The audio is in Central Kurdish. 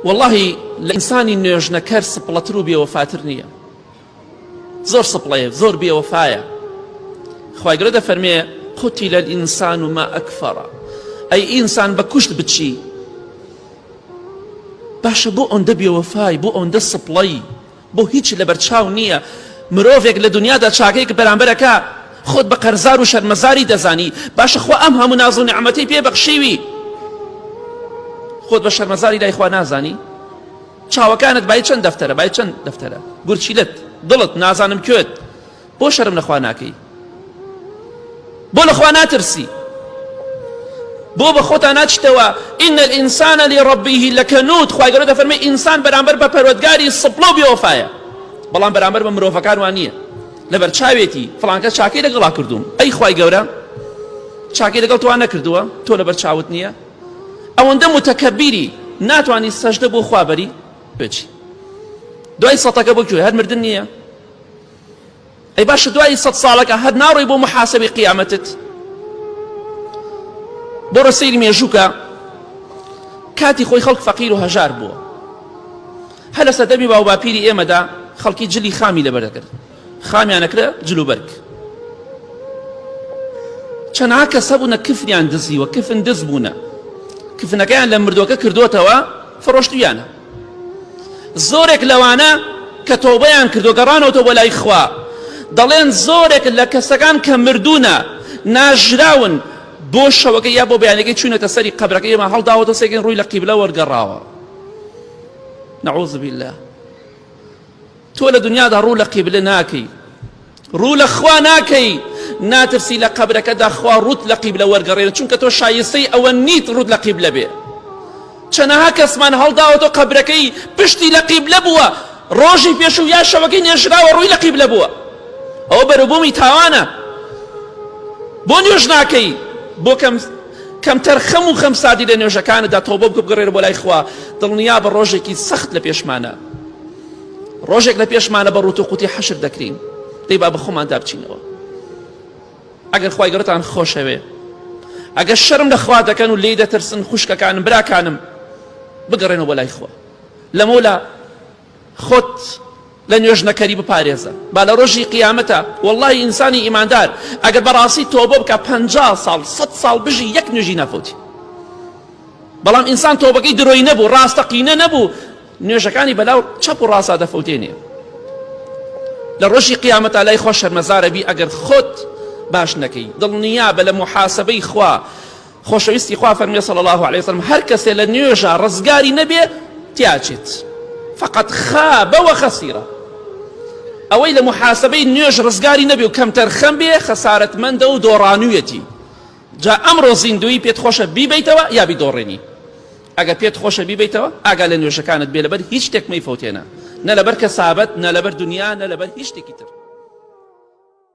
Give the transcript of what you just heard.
وەڵاهی لە ئینسانی نوێژنەکەر سپڵەتر و بێوەفاتر نییە زۆر سپڵەیە زۆر بێوەفایە خوای گەورە دەفەرمێ قتل الانسان ما اکفر ئەی ئینسان بە کوشت بچی باشە بۆ ئەوەندە بێوەفای بۆ ئەوەندە سپڵەی بۆ هیچ لەبەرچاو نییە مرۆڤێک لە دنیادا چاکەیەک بەرامبەرەکە خۆت بە قەرزار و شەرمەزاری دەزانی باشە خوا ئەم هەموو ناز و نیعمەتەی پێ بەخشیوی خۆت بە شەرمەزاری لای خوا نازانی چاوەکانت بای چەند دەفتەرە بای چەند دەفتەرە گورچیلت دڵت نازانم کوێت بۆ شەرم لەخوا ناکەی بۆ لەخوا ناترسی بۆ بە خۆتا ناچتەوە إن الإنسان لربه لكنود خوای گەورە دەفەرمێ ئینسان بەرامبەر بە پەروەردگاری سپڵە و بێوەفایە بەڵام بەرامبەر بە مرۆڤەکان وان نییە لەبەر چاوێتی فڵانکە چاکەی لەگەڵا کردووم ئەی خوای گەورە چاکەی لەگەڵ تۆ نەکردووە تۆ لەبەر چاوت نییە ئەوەندە متەکەبیری ناتوانی سەجدە بۆ خوا بەری بچی دوای سەتەکە بۆ کوێ هەر مردن نییە ئەی باشە دوای سەد ساڵەکە هەر ناڕۆی بۆ محاسبەی قیامەتت بۆڕە سەیری مێژووکە کاتی خۆی خەڵک فەقیر و هەژار بووە هەر لە سەردەمی باوباپیری ئێمەدا خەڵکی جلی خامی لەبەر دەکرد خامیانەکرە جل و بەرگ چەنها کەس هەبوونە کفنیان دزیوە کفن دز بوونە کفنەکەیان لە مردوەکە کردوتەوە فڕۆشتویانە زۆرێک لەوانە کە تۆبەیان کردو گەڕانەوەتەوە بۆ لای خوا دەڵێن زۆرێک لە کەسەکان کە مردوونە ناژراون بۆ شەوەکە یا بۆ بەیانەکەی چوونەتە سەری قەبرەکەی ئێمە هەڵداوەتە سێکن ڕووی لە قیبلە وەرگەڕاوە نعوذ بالله تۆ لە دنیادا ڕوو لە قیبلە ناکەی ڕوو لە خوا ناکەی ناترسی لە قەبرەکەدا خوا ڕووت لە قیبلە وەرگەڕێنێت چونکە تۆ شایستەی ئەوە نیت ڕووت لە قیبلە بێ چەنەها کەسمان هەڵداوەتەوە قەبرەکەی پشتی لە قیبلە بووە ڕۆژی پێشوو یا شەوەکەی نێژراوە ڕووی لە قیبلە بووە ئەوە بەرەبوومی تاوانە بۆ نوێژ ناکەی بۆ کەم کەمتەرخەم و خەمساردی لە نوێژەکانتدا تۆبە بکە بگەڕێرە بۆ لای خوا دڵنیا بە ڕۆژێکی سەخت لە پێشمانە ڕۆژێک لە پێشمانە بە ڕوت و قوتی حەشر دەکرین دەی با بە خۆماندا بچینەوە ئەگەر خوای گەورەتان خۆشەوێ ئەگەر شەرم لە خوا دەکەن و لێی دەترسن خوشکەکانم براکانم بگەڕێنەوە بۆ لای خوا لەمەولا خۆت لە نوێژ نەکەری بپارێزە با لە ڕۆژی قیامەتە واللهی ئینسانی ئیماندار ئەگەر بەڕاستی تۆبە بکە پ ساڵ 100 ساڵ بژی یەک نوێژی نافەوتی بەڵام ئینسان تۆبەکەی درۆی نەبوو ڕاستەقینە نەبوو نوێژەکانی بەلاو چەپ و ڕاسا دەفەوتێنێ لە ڕۆژی قیامەتا لای خوا شەرمەزارە بی ئەگەر خۆت باش نەکەی دڵنیا بە لە محاسبەی خوا خۆشەویستی خوا فەرمی صلی الله علیه وسلم هەر کەسێ لە نوێژە ڕزگاری نەبێ تیاچێت فقط خاب وخسیرە ئەوەی لە محاسبەی نوێژ ڕزگاری نەبێ و کەمتەرخەم بێ خەسارەتمەندە و دۆڕانویەتی جا ئەمڕۆ زیندووی پێت خۆشە بیبەیتەوە یا بیدۆڕێنی ئەگەر پێت خۆشە بیبەیتەوە ئاگا لە نوێژەکانت بێ لەبەر هیچ شتێک مەیفەوتێنە نە لەبەر کەسابەت نە لەبەر دنیا نە لەبەر هیچ شتێکی تر.